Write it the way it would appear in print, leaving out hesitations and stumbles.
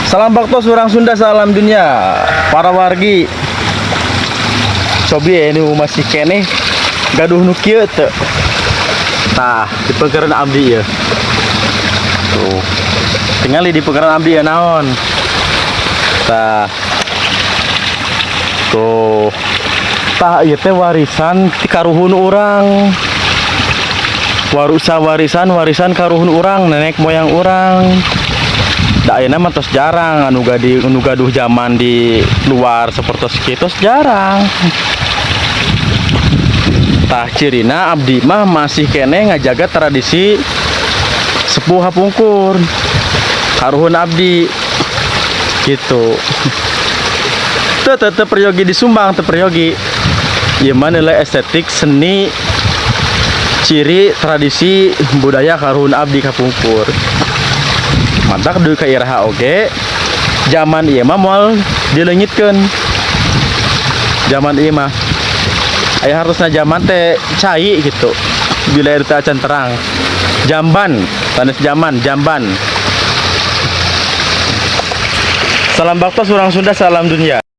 Salam baktos urang Sunda, salam dunia. Para wargi. Cobi ini masih keneh gaduh nu kieu teu. Tah, di pengkereun abdi ya. Tuh. Tingali di pengkereun abdi ya naon. Tah. Tuh. Tah, ieu teh warisan ti karuhun urang. Warusa warisan warisan karuhun urang, nenek moyang urang. Da ayeuna mah tos jarang anu gadi anu gaduh jamban di luar seperti kitu, tos jarang. Tah, cirina abdi mah masih keneh ngajaga tradisi sepuh hapungkur. Karuhun abdi gitu. Teu teu teu peryogi disumbang, teu peryogi. Ieu mah nilai estetik seni ciri tradisi budaya karuhun abdi kapungkur. Matak deui ka iraha oge jamban ieu mah moal dileungitkeun. Jamban ieu mah aya harusna jamban teh cai gitu. Bila teh acan terang. Jamban, sanes zaman, jamban. Salam baktos urang Sunda, salam dunia.